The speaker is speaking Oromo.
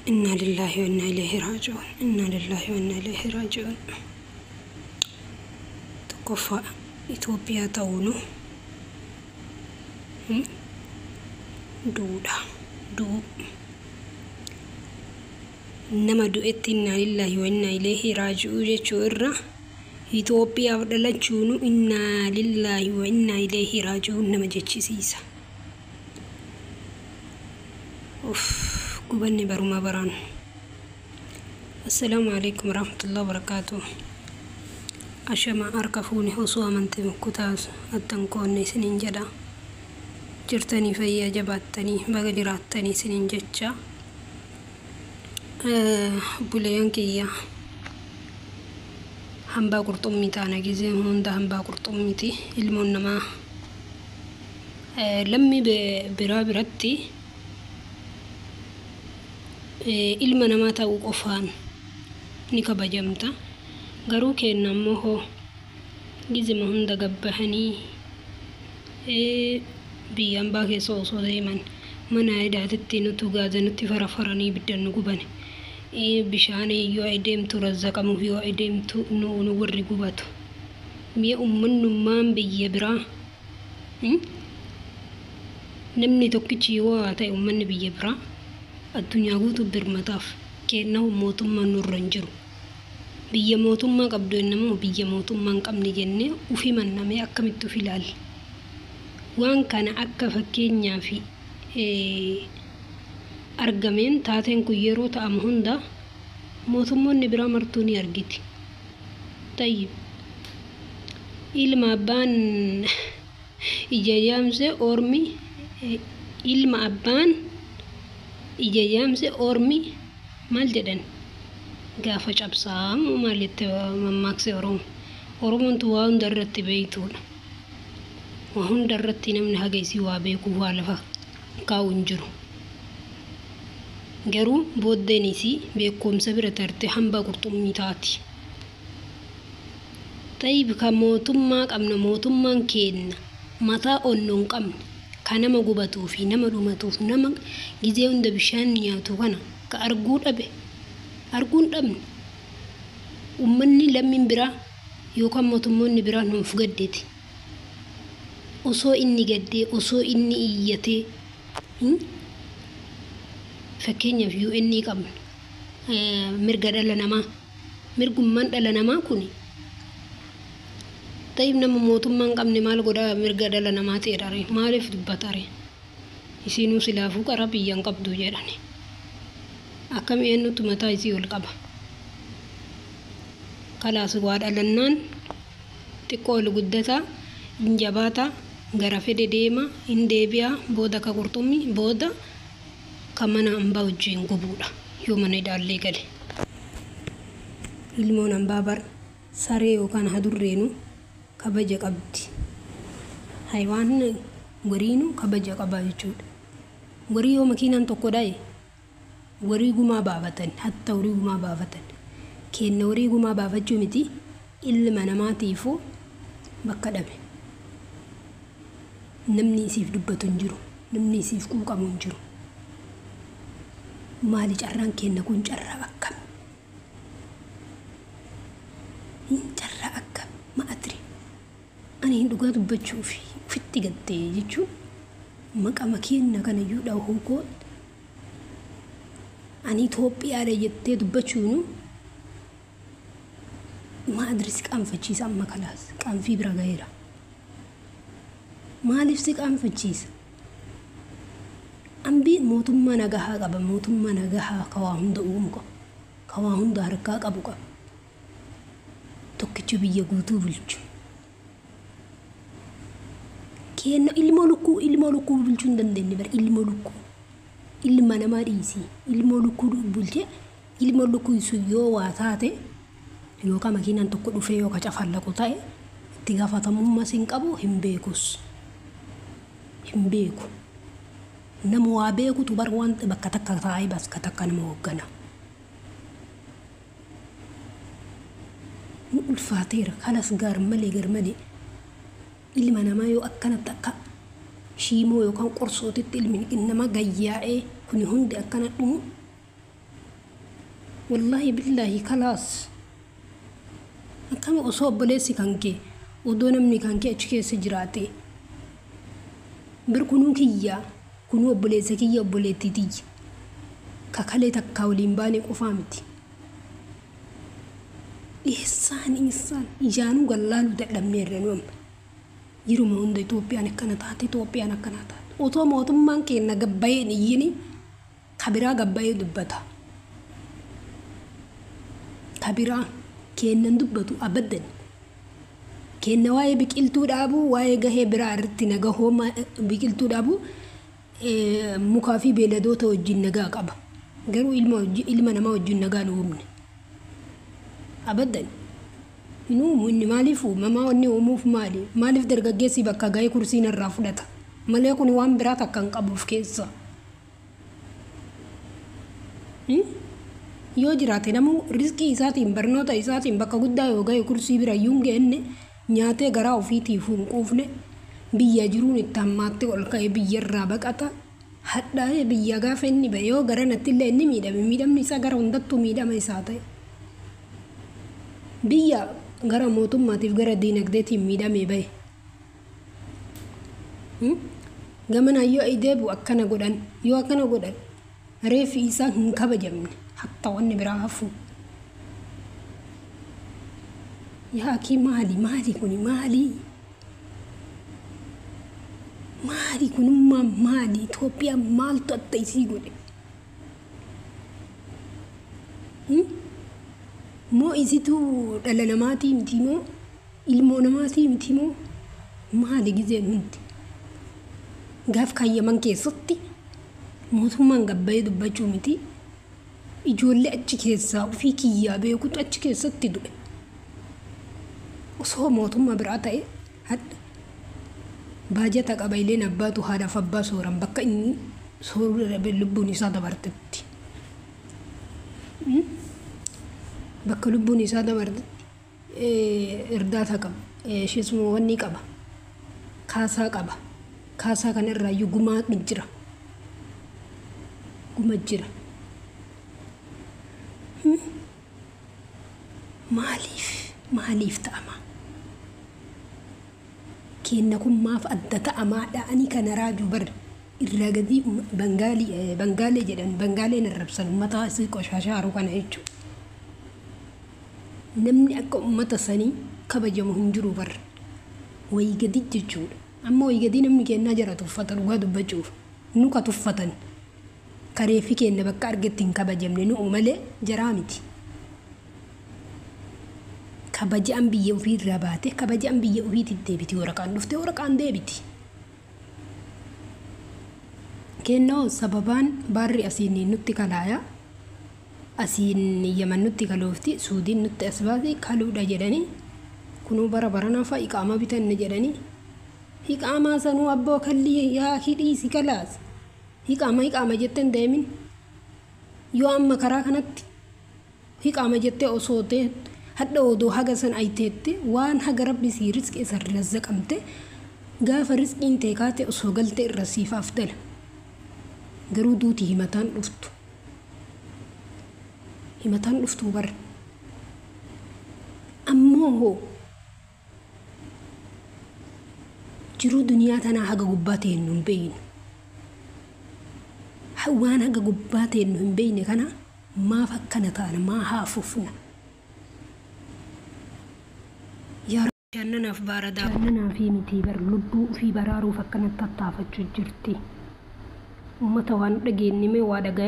Innaa lillaahi wa innaa ilayhi raaji'uun. Innaa lillaahi wa innaa ilayhi raaji'uun. Tokkoffaa Itoophiyaa ta'uunu duudha. Du'u. Nama du'etti innaa lillaahi wa innaa ilayhi raaji'uu jechuu irra Itoophiyaaf dhalachuunu innaa lillaahi wa innaa ilayhi raaji'uun nama jechisiisa. Uff gubanne baruma baraan. Assalaamu alaikum warahmatullahi wabarakatuh. Ashama harka fuune osoo amantii kutaa addan qoonne isiniin jedha. Jirtanii fayyaa jabaattanii baga jiraattanii isiniin jecha. Buleeyyan kiyya hambaa qurxummii taana gizee hunda hambaa qurxummiiti ilmoon namaa lammii biraa biratti ilma namaa ta'uu qofaan ni kabajamta. Garuu keenna ammoo hoo gizima hunda gabbahanii biyya ambaa keessa osoo deeman mana hidhaatitti nutu gaaza nutti farafaranii ibidda nu gubani. Bishaan yoo deemtu razzaqamuuf yoo deemtu nu warri gubatu. Mi'a ummannummaan biyya biraa namni tokkichi yoo waa ta'e ummanni biyya biraa addunyaa guutuu birmataaf keenna mootummaan nurra hin jiru. Biyya mootummaa qabdu jennamoo biyya mootummaa hin qabne jennee ufi mannamee akkamitti uf ilaalla? Waan kana akka fakkeenyaaf argameen taateen kun yeroo ta'amu hunda mootummoonni biraa martuu ni argiti. Tayyib. Ilma abbaan ija jaamse ormi ilma abbaan ija jaamse ormi maal jedhan gaafa cabsaa maal jette mammaaksi Oromoo. Oromoon tu waa hunda irratti beektuudha. Waa hunda irratti namni haga isii waa beeku waa lafa kaa'u hin jiru. Garuu booddeen isii beekumsa bira tarte hambaa qurxummii taati. Tayyib kan mootummaa qabna mootummaan keenna mataa onnu hin qabne ka nama gubatuu fi nama dhumatuuf nama gizee hunda bishaan nyaatu kana ka arguu dhabe arguu hin dhabne ummanni lammiin biraa yookaan mootummoonni biraa nuuf gaddeti. Osoo inni gaddee osoo inni iyyatee fakkeenyaaf UN qabna mirga dhala namaa mirgummaan dhala namaa kun tayyib nama mootummaa hin qabne maal godhaa mirga dhala namaa ta'edha maaliif dubbatare isiinuu silaafuu qara biyya hin qabdu jedhani akkam eenyutu mataa isii ol qaba kalaas waa dhalannaan xiqqoo ol guddataa hin jabaata gara fedhe deema hin deebi'a booda ka qurxummii booda ka mana hambaa wajjin gubuudha yoo mana hidhaallee gale. Ilmoon hambaa bar saree yookaan hadurreenu kabaja qabdi. Haywaan goriinu kabaja qaba jechuudha. Gorii yoo makiinaan tokko dhaye warii gumaa baafatan hatta warii gumaa baafatan kenna warii gumaa baafachuu miti ilma namaatiifuu bakka dhabe. Namni isiif dubbatu hin jiru. Namni isiif quuqamu hin jiru. Maali carraan kenna kun carraa akkam? Carraa akkam? Ma'atri. Ani dhugaa dubbachuuf ofitti gaddee jechuun maqama kenna kanayyuu dhahuu koo ani Itoophiyaadha jettee dubbachuunu ma'adri si qaanfachiisa amma kalaas qaanfii bira gaheera. Maaliif si qaanfachiisa? Ambii mootummaa nagahaa qaba mootummaa nagahaa ka waa hunda uumu qaba ka waa hunda harkaa qabu qaba. Tokkicha biyya guutuu bulchu. Kenna ilmoo lukkuu bulchuu hin dandeenye bara ilmoo lukkuu. Ilma namaa dhiisii ilmoo lukkuu bulchee ilmoo lukkuu sun yoo waa taate yookaan makiinaan tokko dhufee yookaan cafallaqu ta'e itti gaafatamummaa hin qabu hin beekus. Hin beeku. Nama waa beekutu bar waan bakka takka taa'ee bakka takka nama hooggana. Nu ulfaateera kalas gaar malee gar malee ilma namaa yoo akkanatti akka shiimoo yookaan qorsootitti ilmi namaa gayyaa'ee kuni hundi akkana dhumu Wallaahi billaahi kalaas. Akkami osoo obboleessi kan kee, odoo namni kan kee achi keessa jiraate, bir kunuu kiyya, kunuu obboleessa kiyya, obboleettii tiyya, kakalee takkaa waliin baane qofaa miti. Eessaan eessaan ijaanuu gallaaluu dadhabneerra nu amma. Yeruma hunda Itoophiyaan akkana taate, Itoophiyaan akkana taate. Otoo mootummaan keenya gabbayee hin iyyini kabiraa gabbayee dubbata. Kabiraa kennan dubbatu abaddan. Kenna waa'ee biqiltuu dhaabuu, waa'ee gahee biraa irratti nagahoo biqiltuu dhaabuu, mukaa fi beeyladoota wajjin nagaa qaba. Garuu ilma namaa wajjin nagaa hin uumne. Abaddan. Hin uumu inni. Maaliif uumamaa wanni uumuuf maali? Maaliif dargaggeessi bakka gahee kursiin irraa fudhata? Malee kun waan biraa takka hin qabuuf keessa. Yoo jiraate namuu riskii isaatiin, barnoota isaatiin bakka guddaa yoo gahe, kursii bira iyyuu hin geenne, nyaatee garaa ofiitiif hin quufne, biyya jiruun itti hammaattee ol ka'ee biyyarraa baqata. Hadhaa'ee biyya gaafa inni ba'e, yoo gara natti illee inni miidhame, miidhamni isaa gara hundattuu miidhama isaa ta'e. Biyya gara mootummaatiif gara diinagdeetiin miidhamee bahe. Gamanaan yoo deebi'u akkana godhan, yoo akkana godhan reeffi isaa hin kabajamne, hatta wanni biraa hafu. Yaa akii, maali maali kuni? Maali maali kunummaa? Maali Itoophiyaan maaltu adda isii godhe? Moo isitu dhala namaatii miti, moo ilmoo namaatii miti, moo maali? Gizeen hundi gaaf kaayyaman keessatti mootummaan gabbayee dubbachuu miti, ijoollee achi keessaa ofii kiyyaa beekutu achi keessatti du'e. Osoo mootummaa biraa ta'e hadha baajata qaba ileen abbaatu haadhaaf abbaa sooran bakka inni sooruu dadhabee lubbuun isaa dabartetti. Bakka lubbuun isaa dabartetti irdaata qaba. Isheesuma wanni qaba. Kaasaa qaba. Kaasaa kana irraayyuu gumaa jira. Guma jira. Maaliif maaliif ta'ama? Kenna kun maaf adda ta'amaadha? Ani kana raajuu bar irraa gadii Bangaalii, Bangaalee jedhan, Bangaaleen arrabsan uummata isii qoshaashaa haruu kana jechuudha. Namni akka uummata sanii kabajamu hin jiru bar. Wayii gadi jechuudha. Amma wayii gadii namni kennaa jara tuffata, dhugaa dubbachuuf. Nu ka tuffatan. Kareefi kenna bakka argetti hin kabajamne nu'u malee jaraa miti. Kabajaan biyya ofii irraa baate, kabajaan biyya ofiitti deebiti, waraqaan dhufte waraqaan deebiti. Kennoo sababaan baarri asiin nutti kalaaya, asiin Yaman nutti kaloofti, Suudiin nutti as baate kaluudha jedhanii, kunuu bara baranaa fa'a iqaamaa bitanne jedhanii, iqaamaa sanuu abboo kallii yaa hidhiisi kalaas, iqaama iqaama jettee hin deemin. Yoo amma karaa kanatti iqaama jettee osoo ta'e, hadha odoo haga san ayiteette, waan haga Rabbi sii riskii isa razzaqamte, gaafa riskiin ta'e kaate osoo galte irra siif afdala. Garuu duuti himataan dhuftu. Himataan dhuftu bar. Ammoo hoo jiruu duniyaa tanaa haga gubbaa ta'e nu hin beeynu. Waan haga gubbaa ta'e nu hin beeyne kana maaf akkana taana? Maa haafufna? Yaa bashannanaaf baaradaa. Bashannanaa fi miti bar, lubbuu ofii baraaruuf akkanatti tattaafachuu jirti. Uummata waan dhageenye mee waa dhagayaa.